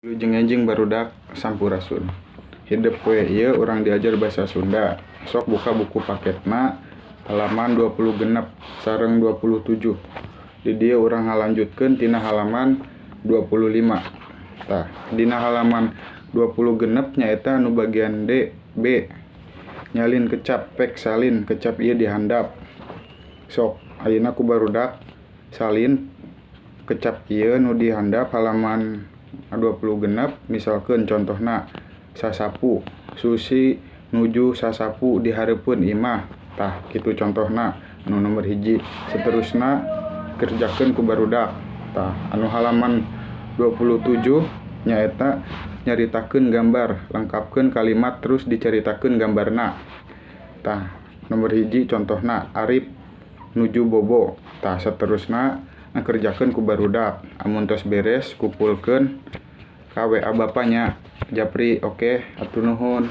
Wilujeng enjing, barudak, sampurasun. Hidep we, ieu urang diajar basa Sunda. Sok buka buku paketna halaman 26 sareng 27. Di dieu urang ngalanjutkeun tina halaman 25. Tah, dina halaman 26 nyaeta anu bagian D, B. Nyalin kecap, pek salin kecap ieu di handap. Sok ayeuna ku barudak salin kecap ieu nu di handap halaman 26, misalkeun contohna sasapu, Susi nuju sasapu di hareupeun imah. Tah, kitu contohna anu nomor 1. Saterusna kerjakeun ku barudak. Tah, anu halaman 27 nyaeta nyaritakeun gambar, lengkapkeun kalimat terus dicaritakeun gambarna. Tah, nomor 1 contohna Arif nuju bobo. Tah, saterusna kerjakeun ku barudak. Amun tos beres, kumpulkeun ka WA Bapa nya. Japri, oke, hatur nuhun.